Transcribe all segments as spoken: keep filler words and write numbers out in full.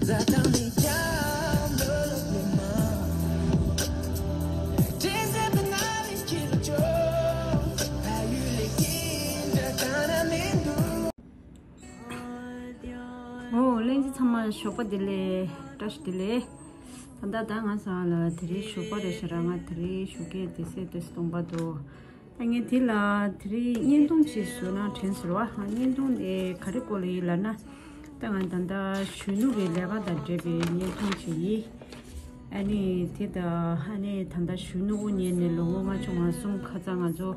ཨོ། ལྷན་རྒྱས་ཚང་མ་ཞོགས་པ་བདེ་ལེགས། བཀྲ་ཤིས་བདེ་ལེགས། ད་ལྟ་ད་ང་ཚང་ལ་དེ་རིང་ཞོགས་པ་རེད་ཤག་ར། ང་དེ་རིང་ཞོགས་ཀས་དེ་སེ་དེ་སེ་སྟོང་པ་འདུག་ད་ངས་དེ་ལ་དེ་རིང་བརྙན་ཐུང་ཅིག་བཟོས་ན་དྲན་སོང་བ། བརྙན་ཐུང་དེ་ག་རེ་སྐོར་ལ་ཡིན་ལབ་ན། ད་ང་ད་ལྟ་གཞོན་ནུ་གི་ལས་ཀ་དང་འབྲེལ་བའི་བརྙན་ཐུང་ཅིག་ཡིན། ཨ་ནི་དེ་ད་ཨ་ནི་ད་ལྟ་གཞོན་ནུ་དབུ་བརྙེས་ནས་ལོ་ངོ་ལྔ་བཅུ་ང་གསུམ་ཁ་སང་ང་ཚོ་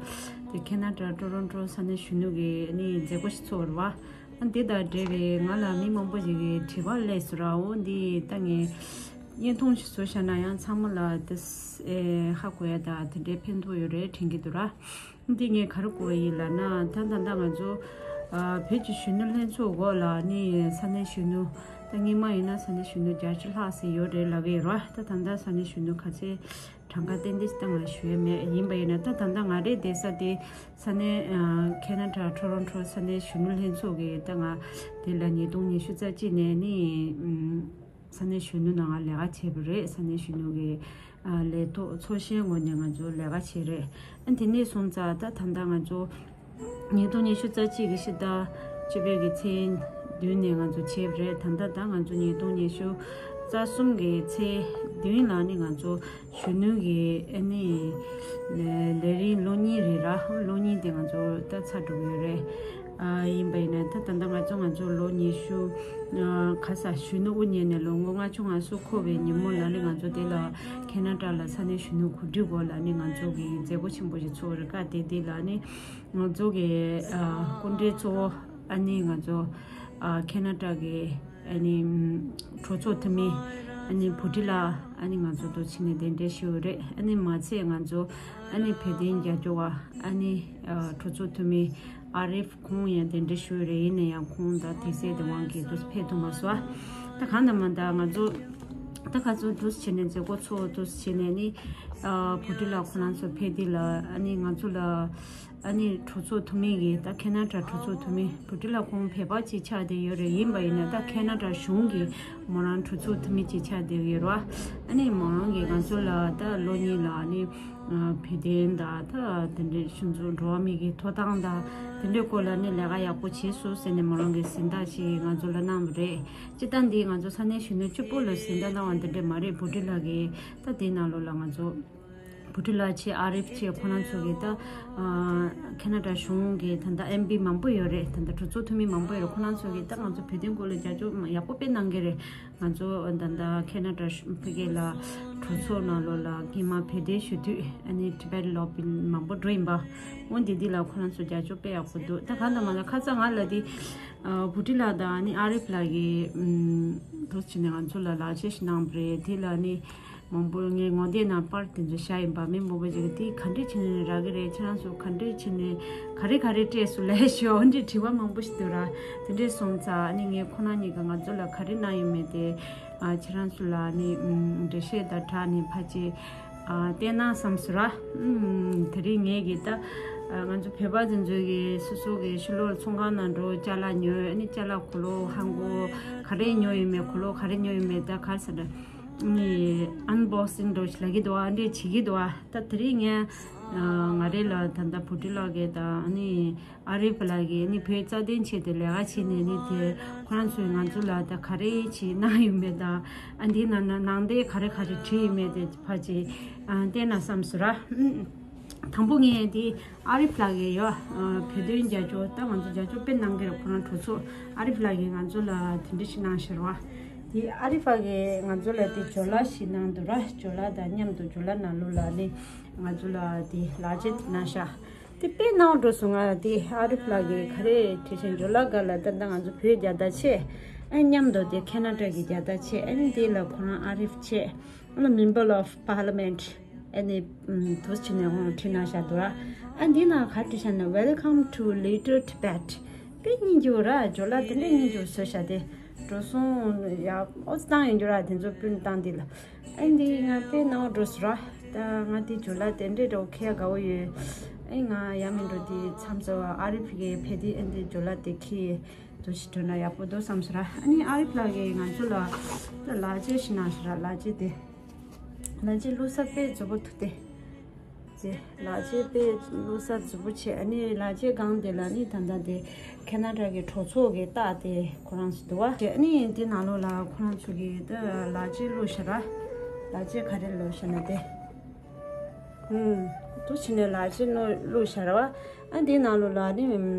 དེ་ཁེ་ན་ཌ་ཊོ་རོན་ཊོ་ས་གནས་གཞོན་ནུ་གི་ཨ་ནི་མཛད་སྒོ་ཞིག་ཚོགས་པ་རེད་བ། ཨ་འདི་དང་འབྲེལ་བའི་ང་ལ་མི་མང་པོ་ཞིག་གིས་དྲི་བ་སླེབས་སོང་ར། འོ་འདི་ད་ངས་བརྙན་ཐུང་ཞིག་བཟོས་བཞག་ན་ཡང་ཚང་མ་ལ་དེ་ཨེ་ཧ་གོ་ཡ་ད་དེ་འདྲའི་ཕན་ཐོགས་ཡོད་རེད་དྲན་གྱི་འདུག་ར། འདི་ངས་ག་རེ་གོ་བ་ཡིན་ལབ་ན། ད་ད་ལྟ་ང་ཚོ་ཨ་བོད་ཀྱི་གཞོན་ནུ་ལྷན་ཚོགས་འོག་ལ་ནི་ས་གནས་གཞོན་ནུ། ད་སྔོན་མ་ཡིན་ན་ས་གནས་གཞོན་ནུ་བརྒྱད་ཅུ་ལྷག་ཙམ་ཡོད་རེད་ལབ་ཀྱི་ཡོད་རེད་བ། ད་ད་ལྟ་ས་གནས་གཞོན་ནུ་ག་ཚད་གྲངས་ཀ་ཏན་ཏན་ཞིག་ད་ང་ཞུ་ཡ་མེད། ཡིན་པ་ཡིན་ན་ད་ད་ལྟ་ང་རའི་བསྡད་ས་དེ་ས་གནས་ཨ་ཁེ་ན་ཌ་ཊོ་རོན་ཊོ་ས་གནས་གཞོན་ནུ་ལྷན་ཚོགས་ཀྱིས་ད་ང་དེ་ལ་ཉིས་སྟོང་ཉི་ཤུ་རྩ་གཅིག་ནས་ནི་ཨམ། ས་གནས་གཞོན་ནུ་ནང་ལས་ཀ་བྱས་པ་རེད། ས་གནས་གཞོན་ནུ་གི་ཨ་ལས་ཐོག་ཚོགས་གཞོན་ངོས་ནས་ང་ཚོ་ལས་ཀ་བྱས་རེད། ཨ་དེ་ནས་སོང་ཙང་ད་ད་ལྟ་ང་ཚོ་ཉིས་སྟོང་ཉི་ཤུ་རྩ་གཅིག་གི་ཕྱི་ཟླ་བཅུ་པའི་གི་ཚེས་བདུན་ནས་ང་ཚོ་བྱས་པ་རེད། ད་ལྟ་ད་ང་ཚོ་ཉིས་སྟོང་ཉི་ཤུ་རྩ་གསུམ་གི་ཚེས་བདུན་ལ་ནི་ང་ཚོ་གཞོན་ནུ་གི་ཨ་ནི་ལས་རིང་ལོ་གཉིས་རེད་ར། ལོ་གཉིས་དེ་ང་ཚོ་ད་ཚར་འགྲོ་གི་ཡོད་རེད། ཨ་ཡིན་པ་ཡིན་ན་ད་ད་ལྟ་ང་ཚོ་ང་ཚོ་ལོ་ཉི་ཤུ་ཨ་ག་ས་གཞོན་ནུ་དབུ་བརྙེས་ནས་ལོ་ངོ་ལྔ་བཅུ་ང་གསུམ་འཁོར་བའི་ཉིན་མོ་ལ་ནི་ང་ཚོ་དེ་ལ་ཁེ་ན་ཌ་ལ་ས་གནས་གཞོན་ནུ་གོ་སྒྲིག་སྐོར་ལ་ནི་ང་ཚོ་གི་མཛད་སྒོ་ཆེན་པོ་ཞིག་ཚོགས་རེད། སྐབས་དེ་དེ་ལ་ནི་ང་ཚོ་གི་ཨ་སྐུ་མགྲོན་གཙོ་བོ་ཨ་ནི་ང་ཚོ་ཨ་ཁེ་ན་ཌ་གི་ཨ་ནི་གྲོས་ཚོགས་འཐུས་མི་ཨ་ནི་བུ་ཁྲིད་ལགས་ཨ་ནི་ང་ཚོ་དུ་ཕྱིན་ནས་གདན་འདྲེན་ཞུས་ཡོད་རེད། ཨ་ནི་མ་ཚད་ང་ཚོ་ཨ་ནི་བོད་དོན་རྒྱབ་སྐྱོར་བ་ཨ་ནི་ཨ་གྲོས་ཚོགས་འཐུས་མི་ཨ་རིབ་ཁོང་ཡང་གདན་འདྲེན་ཞུས་ཡོད་རེད། ཡིན་ན་ཡང་ཁོང་ད་དུས་ཚོད་དེ་དབང་གིས་དུ་ཕེབས་ཐུབ་མ་སོང་། ད་གང་ལྟར་མ་ད་ང་ཚོ་ད་ཁ་ཚོ་དུ་བྱས་ནས་མཛད་སྒོ་ཚོགས་དུ་བྱས་ནས་ནི་ཨ་བུ་ཁྲིད་ལགས་ཁོ་རང་ཚོ་ཕེབས་དུས་ལ་ཨ་ནི་ང་ཚོ་ལ་ཨ་ནི་གྲོས་ཚོགས་འཐུས་མི་གིས་ད་ཁེ་ན་ཌ་གྲོས་ཚོགས་འཐུས་མི་བུ་ཁྲིད་ལགས་ཁོང་བོད་པ་ཅིག་ཆགས་བསྡད་ཡོད་རེད། ཡིན་པ་ཡིན་ན་ད་ཁེ་ན་ཌ་གཞུང་གིས་མོ་རང་གྲོས་ཚོགས་འཐུས་མི་ཅིག་ཆགས་བསྡད་ཡོད་རེད་བ། ཨ་ནི་མོ་རང་གིས་ང་ཚོ་ལ་ད་ལོ་གཉིས་ལ་ཨ་ནི་ཨ་བོད་དོན་དང་ད་དེ་འདྲའི་གཞུང་འཛུགས་འགྲོ་བ་མི་གི་ཐོབ་ཐང་དང་དེ་འདྲའི་སྐོར་ལ་ནི་ལས་ཀ་ཡག་པོ་བྱས་སོང་ཟེར་ནས་མོ་རང་གིས་གཟེངས་རྟགས་ཤིག་ང་ཚོ་ལ་གནང་བ་རེད། སྤྱིར་བཏང་འདི་ང་ཚོ་ས་གནས་གཞོན་ནུ་གཅིག་པོ་ལ་གཟེངས་རྟགས་གནང་བ་འདི་འདྲ་མ་རེད། བུ་ཁྲིད་ལགས་ཀྱིས་ད་དེའི་ནང་ལོགས་ལ་ང་ཚོ་བུ་ཁྲིད་ལགས་བྱས་ཨ་རིབ་བྱས་ཁོ་རང་ཚོ་གིས་ད་ཨ་ཁེ་ན་ཌ་གཞུང་གི་ད་ལྟ་ཨེམ་པི་མང་པོ་ཡོད་རེད། ད་ལྟ་གྲོས་ཚོགས་འཐུས་མི་མང་པོ་ཡོད་རེད། ཁོ་རང་ཚོ་གིས་ད་ང་ཚོ་བོད་དོན་སྐོར་ལ་རྒྱབ་སྐྱོར་ཡག་པོ་དཔེ་གནང་གི་རེད། ང་ཚོ་ད་ལྟ་ཁེ་ན་ཌ་ཕ་གི་ལ་གྲོས་ཚོགས་ནང་ལོགས་ལ་སྔོན་མ་བོད་དོན་ཞུ་དུས་ཨ་ནི་ཊི་བེཊ་ལོ་བི་མང་པོ་འགྲོ་ཡིན་པ། འོ་འདི་འདི་ལ་ཁོ་རང་ཚོ་རྒྱབ་སྐྱོར་དཔེ་ཡག་པོ་འདུག་ད་གང་ལྟར་མ་ལ་ཁ་ཚ་ང་ལ་འདི་ཨ་བུ་ཁྲིད་ལགས་དང་ཨ་ནི་ཨ་རིབ་ལགས་ཀྱིས་ཨམ་འདུག་བྱས་ནས་ང་ཚོ་ལ་ལག་འཁྱེར་ཞིག་གནང་བ་རེད། དེ་ལ་ནི་མང་པོ་ངའི་ངོ་དེབ་ནང་པར་དེ་ཚོ་བཞག་ཡིན་པ། མི་མང་པོ་ཅིག་གིས་དེ་ག་འདྲས་བྱས་ནས་རག་གི་རེད། ཁྱེད་རང་ཚོ་ག་འདྲས་བྱས་ནས་ག་རེ་ག་རེ་སྤྲད་སོང་ལབ་ཞོག་འདྲས་དྲི་བ་མང་པོ་ཞིག་འདུག་ར། དེ་འདྲས་སོང་ཙང་ཨ་ནི་ངས་ཁོ་རང་གཉིས་ཀྱིས་ང་ཚོ་ལ་ག་རེ་གནང་ཡོད་མེད་དེ་ཨ་ཁྱེད་རང་ཚོ་ལ་ཨ་ནི་ཨམ་འགྲེལ་བཤད་དང་སྦྲགས་ནས་ཕར་ཅིག་ཨ་བསྟན་ན་བསམ་སོང་ར། ཨམ་དེ་རིང་ངས་ཀྱིས་ད་ཨ་ང་ཚོ་བོད་པ་དེ་ཚོ་གིས་སོ་སོ་གི་ཕྱི་ལོགས་ཚོང་ཁང་ནང་འགྲོ་ཅ་ལག་ཉོས། ཨ་ནི་ཅ་ལག་གོས་ལོག་ཧང་གོ་ག་རེ་ཉོས་ཡོད་མེད། གོས་ལོག་ག་རེ་ཉོས་ཡོད་མེད། ད་ག་རེ་ཟེར་ན། ཨ་ནི་ཨན་བོག་སིང་འདྲ་བོ་ཞིག་ལབ་ཀྱི་འདུག་བ། འདྲ་བྱེད་ཀྱི་འདུག་བ། ད་དེ་རིང་ངས་ཨ་ང་རེ་ལ་ད་ལྟ་བུ་ཁྲིད་ལགས་ཀྱིས་དང་ཨ་ནི་ཨ་རིབ་ལགས་ཀྱིས་ཨ་ནི་བོད་རྩ་དོན་ཆེད་དུ་ལས་ཀ་བྱས་ནས་ནི་དེ་ཁོ་རང་ཚོས་ང་ཚོ་ལ་ད་ག་རེ་བྱས་གནང་ཡོད་མེད་དང་། ཨ་འདིའི་ནང་ན་ནང་དེ་ག་རེ་ག་རེ་བྲིས་ཡོད་མེད་དེ་ཕར་ཅིག་ཨ་བལྟས་ན་བསམ་སོང་ར། དང་པོ་ངས་དེ་ཨ་རིབ་ལགས་ཀྱིས་ཡོད། ཨ་བོད་དོན་རྒྱབ་སྐྱོར་ད་ང་ཚོ་རྒྱབ་སྐྱོར་དཔེ་གནང་གི་རེད། ཁོ་རང་གྲོས་ཚོགས་ཨ་རིབ་ལགས་ཀྱིས་ང་ཚོ་ལ་དེ་འདྲ་ཞིག་གནང་ཤར་བ། དེ་ཨ་རིབ་ལགས་ཀྱིས་ང་ཚོ་ལ་དེ་ཇོ་ལ་ཞིག་གནང་འདུག་ར། ཇོ་ལ་དང་མཉམ་དུ་ཇོ་ལ་ནང་ལོགས་ལ་ནི་ང་ཚོ་ལ་དེ་ལག་འཁྱེར་གནང་ཤག་དེ་དཔེ་གནང་འགྲོ་སོང་། ང་ལ་དེ་ཨ་རིབ་ལགས་ཀྱིས་ག་རེ་བྲིས་ཤིང་ཇོ་ལ་སྒར་ལ་ད་ལྟ་ང་ཚོ་བོད་རྒྱལ་དར་ཆེ། ཨ་མཉམ་དུ་དེ་ཁེ་ན་ཌ་གི་རྒྱལ་དར་ཆེ། ཨ་ནི་དེ་ལ་ཁོ་རང་ཨ་རིབ་ཆེ། ཨ་ནི་Member of Parliament ཨ་ནི་ཨམ་དུ་ཕྱིན་ནས་འོང་བྲིས་གནང་ཤག་འདུག་ར། ཨ་འདི་ནང་ག་བྲིས་ཤག་ན། Welcome to Little Tibet། དཔེ་སྙིང་རྗེ་པོ་ར། ཇོ་ལ་དེ་འདྲའི་སྙིང་རྗེ་པོ་བཟོས་ཤག་དེ་འགྲོ་སོང་ཡ་ཨོ་ཙི་བཏང་ཡོད་རྒྱུ་ར། དེ་ཚོ་པུན་བཏང་འདི་ལ། ཨ་འདི་ང་དཔེ་སྣང་བ་འགྲོ་སོང་ར། ད་ང་དེ་ཇོ་ལ་དེ་འདྲའི་འདྲ་བོ་ཁྱེར་དགའ་བོ་ཡོད། ཨ་ང་ཡ་མི་འགྲོ་དེ་མཚམས་སུ་ཨ་རི་ཕི་གི་ཕེ་དེ་ཨ་འདི་ཇོ་ལ་དེ་ཁྱེར། དུ་ཞིག་འགྲོ་ན་ཡག་པོ་འདུག་བསམ་ཤག་ར། ཨ་ནི་ཨ་རིབ་ལགས་ཀྱིས་ང་ཚོ་ལ་ད་ལག་ཆས་ཤིག་གནང་ཤག་ར། ལག་ཆས་དེ། ལག་ཆས་བླུགས་ས་དཔེ་མཛེས་པོ་འདུག་སྟེ། ཅེ་ལག་ཆས་དཔེ་བླུགས་ས་མཛེས་པོ་བྱས། ཨ་ནི་ལག་ཆས་སྒང་དེ་ལ་ནི་ད་ལྟ་དེ་ཁེ་ན་ཌ་གི་གྲོས་ཚོགས་ཀྱི་རྟགས་དེ་ཁོ་རང་ཚོ་འདུག་བ། ཨ་ནི་དེ་ནང་ལོགས་ལ་ཁོ་རང་ཚོ་གི་ད་ལག་ཆས་བླུགས་ཤག་ར། ལག་ཆས་ག་རེ་བླུགས་ཤག་ན་དེ། ཨུམ། འདུག་བྱས་ནས་ལག་ཆས་ནོ་བླུགས་ཤག་ར་བ། ཨ་འདི་ནང་ལོགས་ལ་ནི་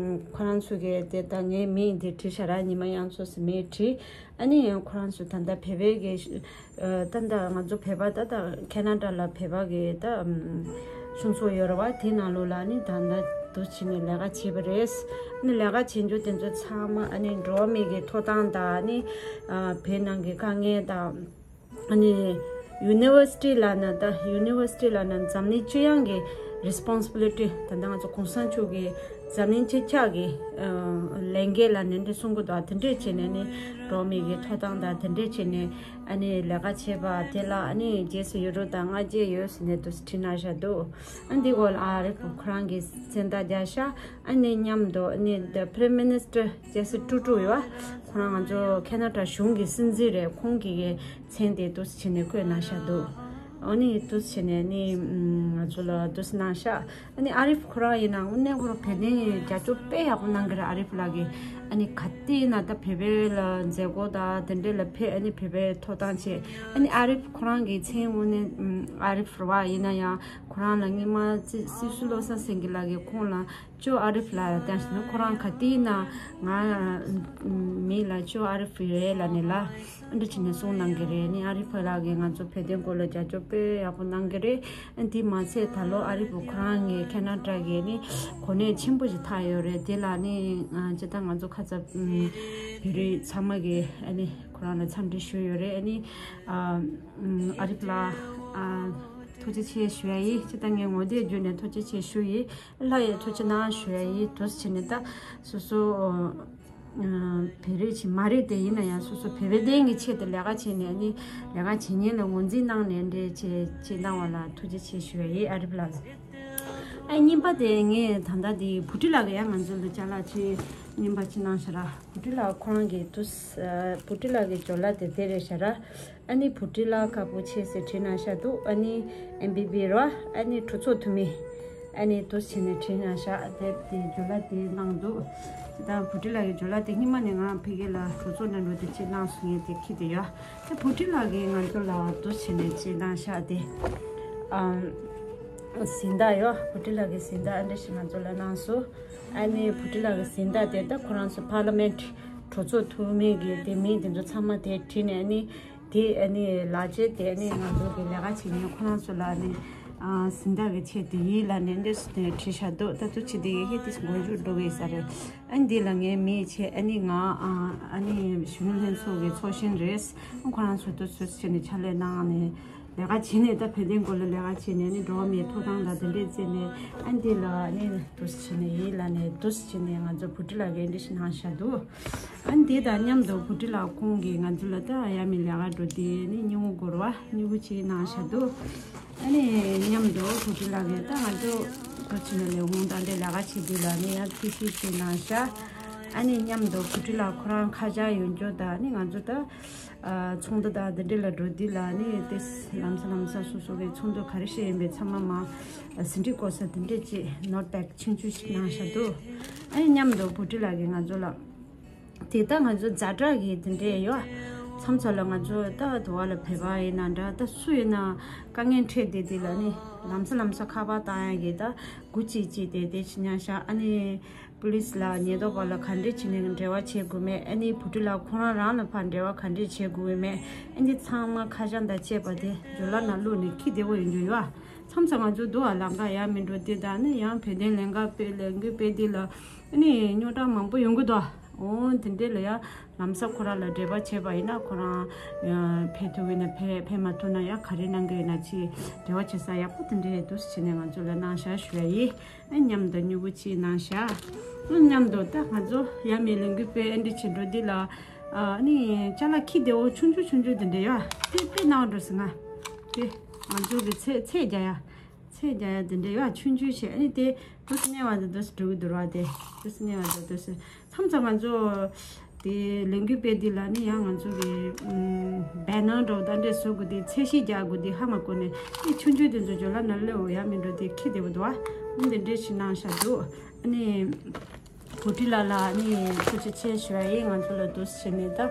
ཁོ་རང་ཚོ་གི་དེ་ད་ངའི་མིང་འདི་བྲིས་ཤག་ར། ཉི་མ་དབྱངས་མཚོ་ཟེར་མིང་བྲིས། ཨ་ནི་ཁོ་རང་ཚོ་ད་ལྟ་བོད་པའི་གི་ཨ་ད་ལྟ་ང་ཚོ་བོད་པ་ད་ལྟ་ཁེ་ན་ཌ་ལ་བོད་པ་གི་ད་ཨམ་གཞུང་ཚོགས་ཡོད་རེད་བ། དེ་ནང་ལོགས་ལ་ནི་ད་ལྟ་འདུག་བྱས་ནས་ལས་ཀ་བྱེད་པ་རེད། ཨ་ནི་ལས་ཀ་བྱེད་རྒྱུ་དེ་ཚོ་ཚང་མ་ཨ་ནི་འགྲོ་བ་མི་གི་ཐོབ་ཐང་དང་ཨ་ནི་ཨ་བོད་ནང་གི་དཀའ་ངལ་དང་ཨ་ནི་ཡུ་ནི་ཝར་སི་ཊི་ལབ་ན་ད་ཡུ་ནི་ཝར་སི་ཊི་ལབ་ན་འཛམ་གླིང་སྤྱི་ཡོངས་ཀྱི་རི་སི་པོན་སི་བི་ལི་ཊི། ད་ལྟ་ང་ཚོ་གོང་ས་མཆོག་གི་འཛམ་གླིང་སྤྱི་ཁྱབ་ཀྱི་ཨ་ལས་འགན་ལབ་ནས་འདི་གསུང་གི་འདུག་དེ་འདྲས་བྱས་ནས་ནི་འགྲོ་བ་མི་གི་ཐོབ་ཐང་དང་དེ་འདྲས་བྱས་ནས་ཨ་ནི་ལས་ཀ་བྱེད་པ་དེ་ལ་ཨ་ནི་རྗེས་སུ་ཡི་རང་དང་བསྔགས་བརྗོད་ཡོད་ཟེར་ནས་འདུག་བྲིས་གནང་བཞག་འདུག་ཨ་འདི་སྐོར་ལ་ཨ་རིབ་ཁོ་རང་གིས་མཚན་རྟགས་རྒྱག་ཤག་ཨ་ནི་མཉམ་དུ་ཨ་ནི་the Prime Minister Justin Trudeau ཡོད་བ། ཁོ་རང་ང་ཚོ་ཁེ་ན་ཌ་གཞུང་གི་སྲིད་འཛིན་རེད། ཁོང་གི་མཚན་དེ་འདུག་སེ་བྱས་ནས་བཀོད་གནང་ཤག་འདུག་ཨ་ནི་འདུག་སེ་བྱས་ནས་ནི་ང་ཚོ་ལ་འདུག་སེ་གནང་ཤག་ཨ་ནི་ཨ་རིབ་ཁོ་རང་ཡིན་ན་དངོས་གནས་ཁོ་རང་བོད་དོན་རྒྱབ་སྐྱོར་དཔེ་ཡག་པོ་གནང་གི་རེད། ཨ་རིབ་ལགས་ཀྱིས་ཨ་ནི་ག་དུས་ཡིན་ན་ད་བོད་པའི་ལ་མཛད་སྒོ་དང་དེ་འདྲས་ལ་ཕེབས། ཨ་ནི་བོད་པའི་ཐོབ་ཐང་ཆེད་ཨ་ནི་ཨ་རིབ་ཁོ་རང་གི་མཚན་དངོས་གནས་ཨ་རིབ་རེད་བ། ཡིན་ན་ཡང་ཁོ་རང་ལ་སྔོན་མ་སྲིད་སྲིད་ཟུར་བློ་བཟང་སེང་གེ་ལགས་ཀྱིས་ཁོང་ལ་ཅོ་ཨ་རིབ་ལགས་ལ་བསྟན་ཟིན། ཁོ་རང་ག་དུས་ན་ང་མི་ལ་ཅོ་ཨ་རིབ་རེད་ལབ་ནས་ལ་འདི་བྱས་ནས་གསུང་གནང་གི་རེད། ནི་ཨ་རིབ་ལགས་ཀྱིས་ང་ཚོ་བོད་དོན་སྐོར་ལ་རྒྱབ་སྐྱོར་དཔེ་ཡག་པོ་གནང་གི་རེད། འདི་མ་ཚད་ད་ལོ་ཨ་རིབ་ཁོ་རང་གི་ཁེ་ན་ཌ་གི་ནི་གོ་གནས་ཆེན་པོ་ཞིག་ཐོབ་ཡོད་རེད། དེ་ལ་ནི་ཅི་ལྟར་ང་ཚོ་ཁ་ཚ་བོད་རིགས་ཚང་མ་གི་ཨ་ནི་ཁོ་རང་ལ་འཚམས་འདྲི་ཞུས་ཡོད་རེད། ཨ་ནི་ཨ་རིབ་ལགས་ཐུགས་རྗེ་ཆེ་ཞུ་ཡ་ཡིན། ཅི་ལྟར་ངས་ངོ་དེབ་བརྒྱུད་ནས་ཐུགས་རྗེ་ཆེ་ཞུ་ཡིན། ལྷ་ཡི་ཐུགས་རྗེ་གནང་ཞུ་ཡ་ཡིན། དུ་ཕྱིན་ནས་ད་སོ་སོ་བོད་རིགས་ཅིག་མ་རེད་དེ། ཡིན་ན་ཡང་སོ་སོ་བོད་པའི་དོན་གྱི་ཆེད་དུ་ལས་ཀ་བྱས་ནས་ནི་ལས་ཀ་བྱེད་མཁན་ལ་ངོས་འཛིན་གནང་ནས་འདྲེ་བྱེད་བྱེད་གནང་བ་ལ་ཐུགས་རྗེ་ཆེ་ཞུ་ཡ་ཡིན། ཨ་རིབ་ལགས་ལ། ཨ་རྙིང་པ་དེ་ངས་ད་ལྟ་དེ་བུ་ཁྲིད་ལགས་ཀྱིས་ཡང་ང་ཚོ་ལ་ཅ་ལག་ཅིག་རྙིང་པ་ཅིག་གནང་ཤག་ར། བུ་ཁྲིད་ལགས་ཁོ་རང་གིས་དུས་བུ་ཁྲིད་ལགས་ཀྱི་ཇོ་ལ་དེ་དེ་རེད་ཤག་ར། ཨ་ནི་བུ་ཁྲིད་ལགས་ཁ་པོ་ཆེ་ཟེར་བྲིས་གནང་ཤག་འདུག་ཨ་ནི་ཨེམ་བི་བི་ར། ཨ་ནི་གྲོས་ཚོགས་འཐུས་མི། ཨ་ནི་འདུག་སེ་བྱས་ནས་བྲིས་གནང་ཤག་དེབ་དེ་ཇོ་ལ་དེ་གནང་འདུག་དེ་དང་བུ་ཁྲིད་ལགས་ཀྱི་ཇོ་ལ་དེ་སྔོན་མ་ནས་ང་ཕ་གི་ལ་གྲོས་ཚོགས་ནང་འགྲོ་དེ་ཅིག་གནང་སོང་ངས་དེ་ཁྱེར་དེ་ཡོད། དེ་བུ་ཁྲིད་ལགས་ཀྱིས་ང་ཚོ་ལ་འདུག་སེ་བྱས་ནས་ཅིག་གནང་ཤག་དེ་ཨམ་གཟེངས་རྟགས་ཡོད། བུ་ཁྲིད་ལགས་ཀྱི་གཟེངས་རྟགས་ཨ་འདྲ་ཞིག་ང་ཚོ་ལ་གནང་སོང་། ཨ་ནི་བུ་ཁྲིད་ལགས་ཀྱི་གཟེངས་རྟགས་དེ་ད་ཁོ་རང་ཚོ་པར་ལི་མེན་ཊི་གྲོས་ཚོགས་འཐུས་མི་གི་དེ་མིང་དེ་ཚོ་ཚང་མ་དེ་བྲིས་ནས་ཨ་ནི། དེ་ཨ་ནི་ལག་ཆས་དེ་ཨ་ནི་ང་ཚོ་གི་ལས་ཀ་བྱེད་མཁན་ཁོ་རང་ཚོ་ལ་ཨ་ནི་ཨ་གཟེངས་རྟགས་ཀྱི་ཆེད་དུ་ཡིན་ལབ་ནས་འདི་སུ་དེ་བྲིས་བཞག་འདུག་ད་དུ་ཆེ་དེ་ཡི་གེ་དེ་མགོ་མཇུག་འགྲོ་གི་ས་རེད། ཨ་ནི་འདི་ལ་ངའི་མིང་བྱས། ཨ་ནི་ང་ཨ་ཨ་ནི་གཞོན་ནུ་ལྷན་ཚོགས་ཀྱི་ཚོགས་གཞོན་རེད། ཁོ་རང་ཚོ་དུ་སུ་བྱས་ནས་ཕྱག་ལས་གནང་ནས་ལས་ཀ་བྱས་ནས། ད་བོད་དོན་སྐོར་ལ་ལས་ཀ་བྱས་ནས་ཨ་ནི་འགྲོ་བ་མིའི་ཐོབ་ཐང་དང་དེ་འདྲས་བརྩད་ནས། ཨ་ནི་འདི་ལ་ཨ་ནི་དུ་བྱས་ནས་ཡིན་ལབ་ནས་དུ་བྱས་ནས་ང་ཚོ་བུ་ཁྲིད་ལགས་ཀྱིས་འདི་ཞིག་གནང་བཞག་འདུག་ཨ་ནི་དེ་དང་མཉམ་དུ་བུ་ཁྲིད་ལགས་ཁོང་གིས་ང་ཚོ་ལ་ད་ཡ་མི་ལས་ཀ་འགྲོ་དུས་ནི་སྨྱུ་གུ་སྒོར་བ་སྨྱུ་གུ་གཅིག་གནང་བཞག་འདུག་ཨ་ནི་མཉམ་དུ་བུ་ཁྲིད་ལགས་ཀྱིས་ད་ང་ཚོ་བུ་ཁྲིད་ལགས་ལས་འོང་དང་དེ་ལས་ཀ་བྱེད་དུས་ལ་ནི་ཡང་ཐུགས་ཞིབ་ཅིག་གནང་བཞག་ཨ་ནི་མཉམ་དུ་བུ་ཁྲིད་ལགས་ཁོ་རང་ཁ་བྱང་ཡོད་འགྱོ་དང་ནི་ང་ཚོ་ད་ཨ་ཚོགས་འདུ་དང་དེ་འདྲ་ལ་འགྲོ་དུས་ལ་ནི་དེ་ལམ་སང་ལམ་སང་སོ་སོ་གི་ཚོགས་འདུ་ག་རེ་བཤད་ཡིན་པའི་ཚང་མ་མ་ཟིན་བྲིས་བཀོད་ས་དེ་འདྲ་ཅིག་ནོ་ཊི་པེ་ཌི་ཆུང་ཆུང་ཞིག་གནང་བཞག་འདུག་ཨ་ནི་མཉམ་དུ་བུ་ཁྲིད་ལགས་ཀྱིས་ང་ཚོ་ལ། དེ་ལྟར་ང་ཚོ་ཛ་དྲག་གི་དེ་འདྲས་ཡོད། མཚམས་མཚམས་ལ་ང་ཚོ་ད་དུ་བ་ལ་བོད་པ་ཡིན་ན་འདྲ། ད་སུ་ཡིན་ན་དཀའ་ངལ་འཕྲད་དེ་དེ་ལ་ནི་ལམ་སང་ལམ་སང་ཁ་པར་བཏང་ཡ་གི་ད་སྒུག་ཅིག་ཅིག་དེ་དེ་ཅི་ཉག་ཤག་ཨ་ནི་པུ་ལིས་ལ་ཉེན་རྟོག་པ་ལ་ག་འདྲས་བྱས་ནས་འབྲེལ་བ་བྱེད་དགོས་མེད། ཨ་ནི་བུ་ཁྲིད་ལགས་ཁོ་རང་རང་ལ་ཕར་འབྲེལ་བ་ག་འདྲས་བྱེད་དགོས་མེད། ཨ་ནི་ཚང་མ་ཁ་བྱང་དང་བཅས་པ་དེ་ཇོ་ལ་ནང་བླུགས་ནས་འཁྱེར་བདེ་བོ་ཡོང་རྒྱུ་ཡོད། མཚམས་མཚམས་ང་ཚོ་དུ་བ་ལམ་ཁ་ཡར་མི་འགྲོ་དེ་དང་ནི་ཡང་བོད་དོན་ལས་འགུལ་སྤེལ་ལས་འགུལ་སྤེལ་དེ་ལ་ཨ་ནི་རྙོག་དྲ་མང་པོ་ཡོང་གི་འདུག་འོ་དེ་འདྲས་ལ་ཡང་ལམ་སང་ཁོ་རང་ལ་འབྲེལ་བ་བྱས་པ་ཡིན་ན་ཁོ་རང་ཡང་ཕེབས་ཐུབ་ཡིན་ན་ཕེབས། ཕེབས་མ་ཐུབ་ན་ཡང་ག་རེ་གནང་གི་ཡོད་ན་ཅིག་འབྲེལ་བ་བྱེད་ས་ཡག་པོ་དེ་འདྲས་འདུག་ཟེར་བྱས་ནས་ང་ཚོ་ལ་གནང་བཞག་ཞུ་ཡ་ཡིན། ཨ་མཉམ་དུ་སྨྱུ་གུ་གཅིག་གནང་བཞག་ཨ་མཉམ་དུ་ད་ང་ཚོ་ཡ་མའི་ལས་འགུལ་སྤེལ་ཨ་འདྲ་བྱེད་འགྲོ་འདི་ལ་ཨ་ནི་ཅ་ལག་ཁྱི་བདེ་བོ་ཆུང་ཆུང་ཆུང་ཆུང་དེ་འདྲས་ཡོད། དཔེ་དཔེ་གནང་འགྲོ་ཟེར་ང་། དེ་ང་ཚོ་གི་ཚད་ཚད་རྒྱག་ཡ། ཚད་རྒྱག་ཡ་དེ་འདྲས་ཡོད། ཆུང་ཆུང་བྱས། ཨ་ནི་དེ་དུས་སུ་གནས་བ་དེ་དུས་སུ་འགྲོ་གི་འདུག་ར། དེ་དུས་སུ་གནས་བ་དེ་དུས་སུ། ཙམ་ང་ཚོ་དེ་ལས་འགུལ་སྤེལ་དུས་ལ་ནི་ཡང་ང་ཚོ་གི་བེ་ནར་འདྲ་བོ་ད་འདྲས་བཟོ་དགོས་དེ། ཚད་གཞི་རྒྱག་དགོས་དེ་ཧ་མ་གོ་ནས་དེ་ཆུང་ཆུང་དེ་ཚོ་ཇོ་ལ་ན་སླེབས་འོ་ཡ་མི་འགྲོ་དེ་ཁྱི་དེ་བོ་འདུག་བ། འདི་འདྲས་ཞིག་གནང་བཞག་འདུག་ཨ་ནི། བུ་ཁྲིད་ལགས་ལ་ནི་ཐུགས་རྗེ་ཆེ་ཞུ་ཡ་ཡིན། ང་ཚོ་ལ་འདུག་སེ་བྱས་ནས་ད།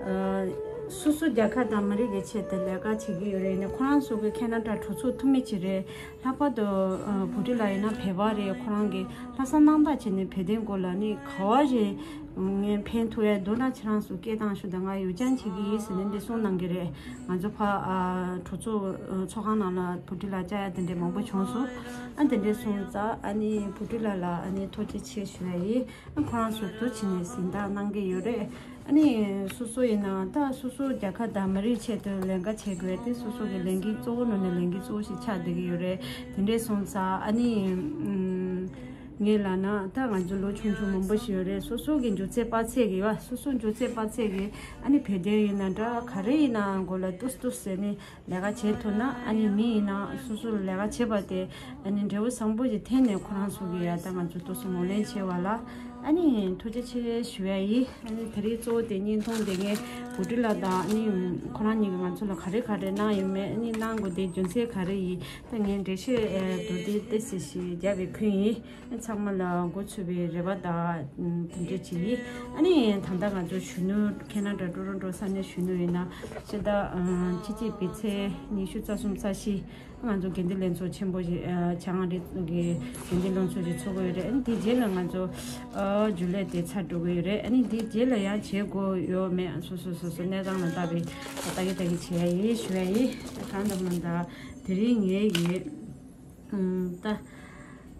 ཨ། སོ་སོ་རྒྱལ་ཁབ་དང་མི་རིགས་ཀྱི་ཆེད་དུ་ལས་ཀ་བྱེད་ཀྱི་ཡོད་རེད། ནི་ཁོ་རང་ཚོ་གི་ཁེ་ན་ཌ་གྲོས་ཚོགས་འཐུས་མི་ཅིག་རེད། ལྷག་པར་དུ་ཨ། བུ་ཁྲིད་ལགས་ཡིན་ན་བོད་པ་རེད། ཁོ་རང་གི་ལྷག་བསམ་རྣམ་དག་བྱས་ནས་བོད་དོན་སྐོར་ལ་ནི་ག་བ་རེད། ངས་ཕན་ཐོགས་ཡ་འདུག་ན་ཁྱེད་རང་ཚོ་སྐད་བཏང་ཤོག་དང་། ང་ཡོ་བྱང་བྱེད་ཀྱི་ཡིན་ཟེར་ནས་འདི་གསུངས་གནང་གི་རེད། ང་ཚོ་ཕ་ཨ། གྲོས་ཚོགས་ཨ། ཚོགས་ཁང་ནང་ལ་བུ་ཁྲིད་ལགས་བཅར་ཡ་དེ་འདྲས་མང་པོ་བྱུང་སོང་། ཨ། དེ་འདྲས་སོང་ཙང་ཨ་ནི་བུ་ཁྲིད་ལགས་ལ་ཨ་ནི་ཐུགས་རྗེ་ཆེ་ཞུ་ཡ་ཡིན། ཨ། ཁོ་རང་ཚོ་འདུག་སེ་བྱས་ནས་གཟེངས་རྟགས་གནང་གི་ཡོད་རེད། ཨ་ནི་སོ་སོ་ཡིན་ན་ད་སོ་སོ་རྒྱལ་ཁབ་དང་མི་རིགས་ཆེད་དུ་ལས་ཀ་བྱེད་དགོས་དེ་སོ་སོ་གི་ལས་འགན་གཙོ་བོ་ནང་ནས་ལས་འགན་གཙོ་བོ་ཞིག་ཆགས་བསྡད་ཀྱི་ཡོད་རེད། དེ་འདྲས་སོང་ཙང་ཨ་ནི་ཨམ། ངས་ལབ་ན་ད་ང་ཚོ་ལོ་ཆུང་ཆུང་མང་པོ་ཞིག་ཡོད་རེད། སོ་སོ་གི་མགྱོགས་ཚད་དཔག་ཚད་ཀྱི་བ། སོ་སོ་མགྱོགས་ཚད་དཔག་ཚད་ཀྱི་ཨ་ནི་བོད་དོན་ཡིན་ན་འདྲ་ག་རེ་ཡིན་ནའང་མགོ་ལ་ཏུས་ཏུས་ཟེར་ནས་ལས་ཀ་བྱེད་ཐུབ་ན། ཨ་ནི་མི་ཡིན་ན་སོ་སོ་ལ་ལས་ཀ་བྱེད་པ་དེ་ཨ་ནི་འབྲས་བུ་བཟང་པོ་ཞིག་འཐེན་ནས་ཁོ་རང་ཚོ་གི་ཡ་ད་ང་ཚོ་ཏུས་ངོས་ལེན་བྱས་པ་ལ་ཨ་ནི་ཐུགས་རྗེ་ཆེ་ཞུ་ཡ་ཡིན། ཨ་ནི་དེ་རིང་གཙོ་བོ་དེ་བརྙན་ཐུང་དེ་ངས་བུ་ཁྲིད་ལགས་དང་ཨ་ནི་ཁོ་རང་གཉིས་ཀྱིས་ང་ཚོ་ལ་ག་རེ་ག་རེ་གནང་ཡོད་མེད། ཨ་ནི་གནང་དགོས་དེ་རྒྱུ་མཚན་ག་རེ་ཡིན། ད་ངས་འགྲེལ་བཤད་ཨེ། མདོར་བསྡུས་ཏོག་ཙམ་ཞིག་རྒྱབ་པའི་ཁུལ་ཡིན། ཚང་མ་ལ་མགོ་ཚོས་པའི་རེ་བ་དང་དེ་འདྲ་ཅིག་ཡིན། ཨ་ནི་ད་ལྟ་ང་ཚོ་གཞོན་ནུ་ཁེ་ན་ཌ་ཊོ་རོན་ཊོ་ས་གནས་གཞོན་ནུ་ཡིན་ན་ཕྱི་ཟླ་ཨ། ཕྱི་ཚེས་པའི་ཚེས་ཉི་ཤུ་རྩ་གསུམ་རྩ་བཞི་ང་ཚོ་དགེ་འདུན་ལྷན་ཚོགས་ཆེན་པོ་ཞིག་ཨ། བྱང་ཨ་རི་གི་དགེ་འདུན་ལྷན་ཚོགས་ཞིག་ཚོགས་ཀྱི་ཡོད་རེད། ཨ་ནི་དེ་རྗེས་ལ་ང་ཚོ་ཨ། རྒྱུན་ལས་དེ་ཚར་འགྲོ་གི་ཡོད་རེད། ཨ་ནི་དེ་རྗེས་ལ་ཡང་བྱེད་དགོས་ཡོད་མེད་སོ་སོ་སོ་སོ་གནས་སྟངས་ལ་བལྟ་བའི་ལྟ་གི་ལྟ་གི་བྱེད་ཡ་ཡིན་ཞུ་ཡ་ཡིན། གང་ལྟར་མ་ལྟར་དེ་རིང་ངའི་ཡིན། ཨམ། ད།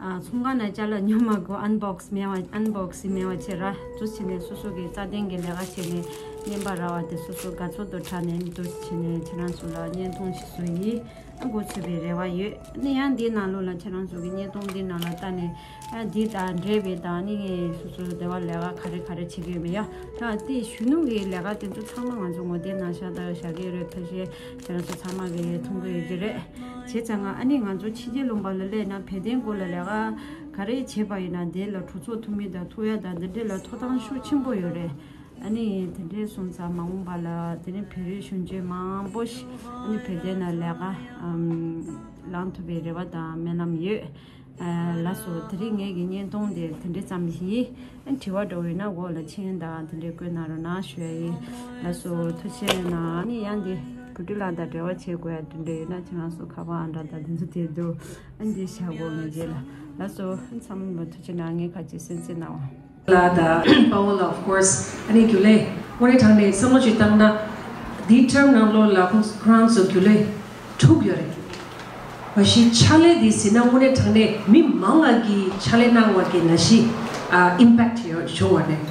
ཨ། ཚོང་ཁང་ནས་ཅ་ལག་ཉོ་མ་དགོས། ཨན་བོག་སི་མེད་པ། ཨན་བོག་སི་མེད་པ་བྱེད་ར། འདུག་སེ་བྱས་ནས་སོ་སོ་གི་རྩ་དོན་གྱི་ལས་ཀ་བྱས་ནས་བརྙན་པར་རག་པ་དེ་སོ་སོ་དགའ་ཚོར་དུ་དྲག་ནས་འདུག་སེ་བྱས་ནས་ཁྱེད་རང་ཚོ་ལ་བརྙན་ཐུང་ཞིག་བཟོ་ཡིན། ཨ། མགོ་ཚོས་པའི་རེ་བ་ཡོད། ཨ་ནི་ཡང་འདིའི་ནང་ལོགས་ལ་ཁྱེད་རང་ཚོ་གི་བརྙན་ཐུང་འདིའི་ནང་ལ་ལྟ་ནས། ཨ། འདི་དང་འབྲེལ་བའི་དང་ནི་སོ་སོ་སྡེ་བ་ལས་ཀ་ག་རེ་ག་རེ་བྱེད་ཀྱི་ཡོད་མེད་ཡ། ད་དེ་གཞོན་ནུ་གི་ལས་ཀ་དེ་ཚོ་ཚང་མ་ང་ཚོ་ངོ་དེབ་ནང་བཞག་ད་བཞག་གི་ཡོད་རེད། ཕལ་ཆེར་ཁྱེད་རང་ཚོ་ཚང་མ་གིས་མཐོང་གི་ཡོད་ཀྱི་རེད། བྱས་ཙང་ང་ཨ་ནི་ང་ཚོ་ཕྱི་རྒྱལ་ལུང་པ་ལ་སླེབས་ན་བོད་དོན་སྐོར་ལ་ལས་ཀ་ག་རེ་བྱས་པ་ཡིན་ན་དེ་ལ་གྲོས་ཚོགས་འཐུས་མི་དང་ཐུག་ཡ་དང་འདི་འདྲས་ལ་ཐོབ་ཐང་ཤུགས་ཆེན་པོ་ཡོད་རེད། ཨ་ནི་དེ་འདྲས་སོང་ཙང་མ་འོངས་པ་ལ་དེ་རིང་བོད་རིགས་གཞོན་སྐྱེས་མང་པོ་ཞིག་ཨ་ནི་བོད་དོན་ལ་ལས་ཀ་ཨམ་ལངས་ཐུབ་པའི་རེ་བ་དང་སྨོན་ལམ་ཡོད། ཨ། ལགས་སོ། དེ་རིང་ངེད་ཀྱི་བརྙན་ཐུང་དེ་དེ་འདྲས་ཙམ་ཞིག་ཡིན། ཨ། དྲི་བ་འདྲ་བོ་ཡོད་ན་འོག་ལ་མཆན་དང་དེ་འདྲས་བཀོད་གནང་རོགས་གནང་ཞུ་ཡ་ཡིན། ལགས་སོ། ཐུགས་རྗེ་གནང་། ཨ་ནི་ཡང་འདི་བུ་ཁྲིད་ལགས་དང་འབྲེལ་བ་བྱེད་དགོས་ཡ་དེ་འདྲས་ཡོད་ན་ཁྱེད་རང་ཚོ་ཁ་པར་ཨང་གྲངས་དང་དེ་ཚོ་དེ་འདུག་ཨ། འདི་བཞག་གོ་ངེད་རྗེས་ལ། ལགས་སོ། ཨ། ཚང་མ་ཐུགས་རྗེ་གནང་། ངས་ཁ་ཅིག་གསན་གཟིགས་གནང་བ། ལགས་དང་པ་ཝོ་ལགས། of course ཨ་ནི་རྒྱུན་ལས་དངོས་གནས་དྲང་གནས་བསམ་བློ་ཅིག་བཏང་ན་འདིའི་ཊརམ་ནང་ལོགས་ལ་ཁོང་ཁོ་རང་ཚོ་རྒྱུན་ལས་དྲུག་ཡོད་རེད། མ་གཞི་ཕྱག་ལས་འདི་ཟེར་ན་དངོས་གནས་དྲང་གནས་མི་མང་ང་གིས་ཕྱག་ལས་གནང་བ་གི་ནང་བཞིན་ཨ་ཨིམ་པེག་ཊི་ཡོད་བྱུང་བ་རེད།